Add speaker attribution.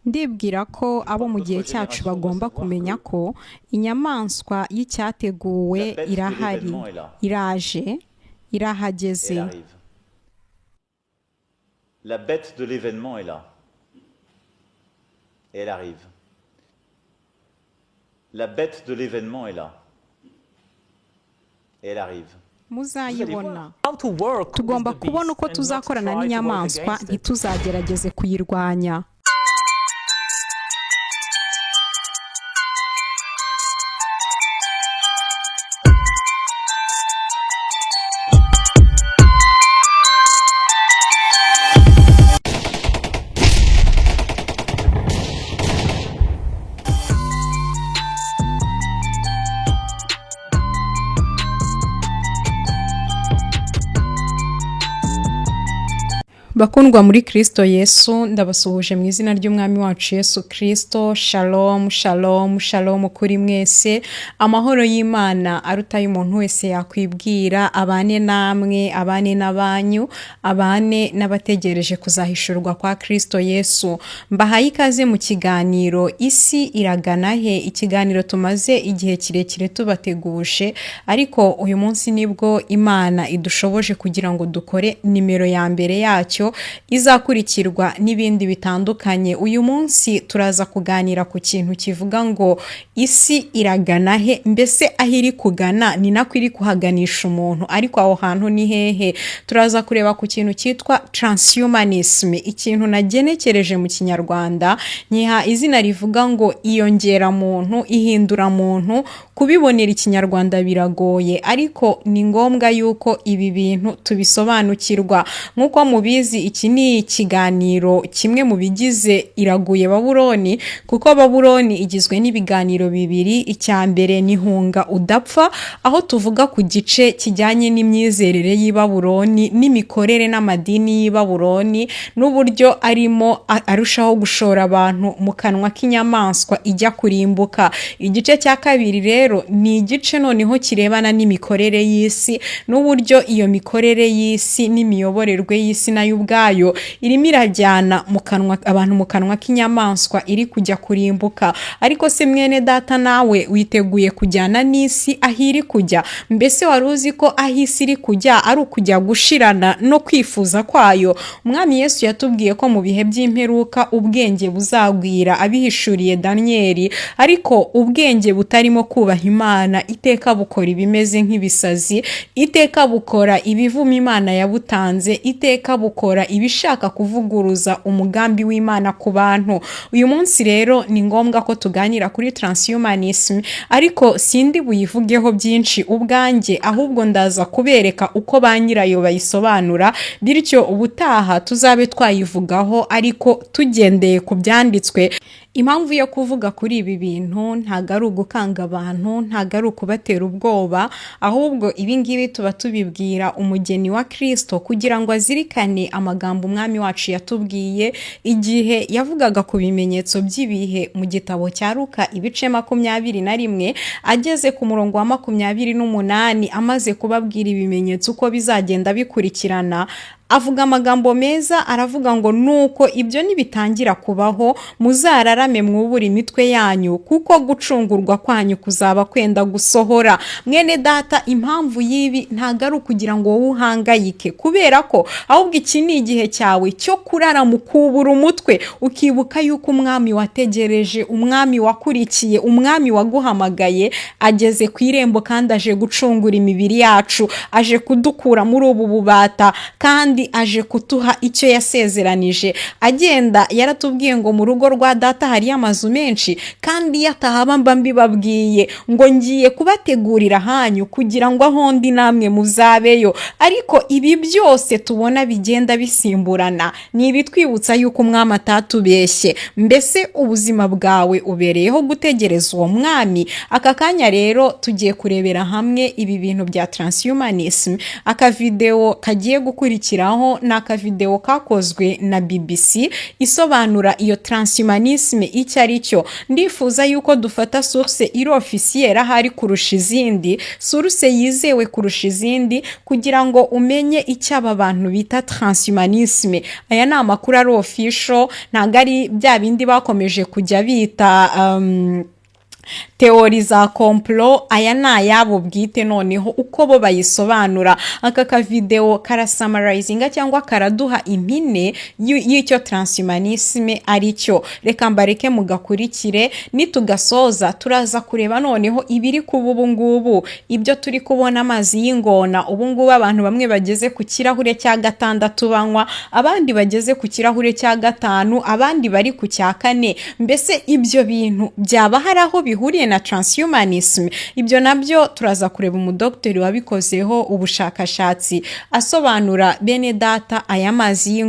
Speaker 1: Ndibwira ko abo mu gihe cyacu bagomba kumenya ko inyamaswa y'icyateguwe
Speaker 2: La bête de
Speaker 1: irahari,
Speaker 2: l'événement est là.
Speaker 1: iraje, irahageze.
Speaker 2: Elle arrive. La bête de l'événement est là. Et elle arrive. La bête de l'événement est là. Et elle arrive.
Speaker 1: Muzayibona. Tugomba kubona uko tuzakorana n'inyamaswa, ntituzagerageze kuyirwanya. Bakundwa muri Kristo Yesu, ndabasuhuje mu izina ry'Umwami wacu Yesu Kristo. Shalom, shalom, shalom kuri mwese. Amahoro y'Imana aruta y'umuntu wese yakwibwira abane namwe, abane n'abanyu, abane n'abategereje kuzahishurwa kwa Kristo Yesu. Mbahaye ikaze mu kiganiro Isi Iragana He, ikiganiro tumaze igihe kirekire tubateguje, ariko uyu munsi nibwo Imana idushoboje kugira ngo dukore nimero ya mbere yacyo izakurikirwa n'ibindi bitandukanye. Uyu munsi turaza kuganira ku kintu kivuga ngo isi iragana he? Mbese aho iri kugana ni nako iri kuhaganisha umuntu, ariko aho hantu ni hehe? Turaza kureba ku kintu cyitwa transhumanism, ikintu nagenekereje mu Kinyarwanda nyiha izina rivuga ngo iyongeramuntu, ihinduramuntu. Kubibonera Ikinyarwanda biragoye, ariko ni ngombwa yuko ibi bintu tubisobanukirwa. Nk'uko mubizi, iki ni ikiganiro kimwe mu bigize Iraguye Babuloni, kuko Babuloni igizwe n'ibiganiro bibiri. Icya mbere ni Hunga Udapfa, aho tuvuga ku gice kijyanye n'imyizerere y'i Babuloni n'imikorere n'amadini y'i Babuloni, n'uburyo arimo arushaho gushora abantu mu kanwa k'inyamaswa ijya kurimbuka. Igice cya kabiri rero ni igice noneho kirebana n'imikorere y'isi, n'uburyo iyo mikorere y'isi n'imiyoborerwe y'isi nayo ubwayo irimo irajyana mu kanwa abantu mu kanwa k'inyamaswa iri kujya kurimbuka. Ariko se mwene data, nawe witeguye kujyana n'isi aho iri kujya? Mbese wari uzi ko aho isi iri kujya ari ukujya gushirana no kwifuza kwayo? Umwami Yesu yatubwiye ko mu bihe by'imperuka ubwenge buzagwira, abihishuriye Daniyeli, ariko ubwenge butarimo kubaha Imana iteka bukora ibimeze nk'ibisazi, iteka bukora ibivuma Imana yabutanze, iteka bukora ibishaka kuvuguruza umugambi w'Imana ku bantu. Uyu munsi rero ni ngombwa ko tuganira kuri transhumanism, ariko sindi buyivugeho byinshi ubwanjye, ahubwo ndaza kubereka uko ba nyirayo bayisobanura, bityo ubutaha tuzabe twayivugaho ariko tugendeye ku byanditswe. Impamvu yo kuvuga kuri ibi bintu ntabwo ari ugukanga abantu, ntabwo ari ukubatera ubwoba, ahubwo ibi ngibi tuba tubibwira umugeni wa Kristo kugira ngo azirikane amagambo Umwami wacu yatubwiye igihe yavugaga ku bimenyetso by'ibihe mu gitabo cya Luka ibice 21, ageze ku murongo wa 28, amaze kubabwira ibimenyetso uko bizagenda bikurikirana, avuga amagambo meza, aravuga ngo: "Nuko ibyo nibitangira kubaho, muzararame mwubure imitwe yanyu, kuko gucungurwa kwanyu kuzaba kwenda gusohora." Mwene data, impamvu y'ibi ntabwo ari ukugira ngo wowe uhangayike, kubera ko ahubwo iki ni igihe cyawe cyo kurara mu kubura umutwe, ukibuka yuko umwami wategereje, umwami wakurikiye, umwami waguhamagaye ageze ku irembo, kandi aje gucungura imibiri yacu, aje kudukura muri ubu bubata, kandi aje kutuha icyo yasezeranije. Agenda yaratubwiye ngo mu rugo rwa data hariyo amazu menshi, kandi iyo atahaba mba mbibabwiye, ngo ngiye kubategurira ahanyu kugira ngo aho ndi namwe muzabeyo. Ariko ibi byose tubona bigenda bisimburana ni ibitwibutsa yuko umwami atatubeshye. Mbese ubuzima bwawe ubereyeho gutegereza uwo mwami? Aka kanya rero tugiye kurebera hamwe ibi bintu bya transhumanism. Akavidewo kagiye gukurikiraho kureberaho ni akavidewo kakozwe na BBC isobanura iyo transhumanisme icyo ari cyo. Ndifuza yuko dufata source iri officielle ahari kurusha izindi, source yizewe kurusha izindi, kugira ngo umenye icyo aba bantu bita transhumanisme. Aya ni amakuru ari official, ntabwo ari bya bindi bakomeje kujya bita théories za complot. Aya ni ayabo bwite noneho uko bo bayisobanura. Aka kavidewo karasummarizinga cyangwa karaduha impine y'icyo transhumanisme ari cyo. Reka mbareke mugakurikire. Nitugasoza turaza kureba noneho ibiri kuba ubu ngubu, ibyo turi kubona, amazi y'ingona ubu ngubu, abantu bamwe bageze ku kirahure cya gatandatu banywa, abandi bageze ku kirahure cya gatanu, abandi bari ku cya kane. Mbese ibyo bintu byaba hari aho bihuriye na transhumanism? Ibyo nabyo turaza kureba umudogiteri wabikozeho ubushakashatsi asobanura. Bene data, aya mazi y'ingona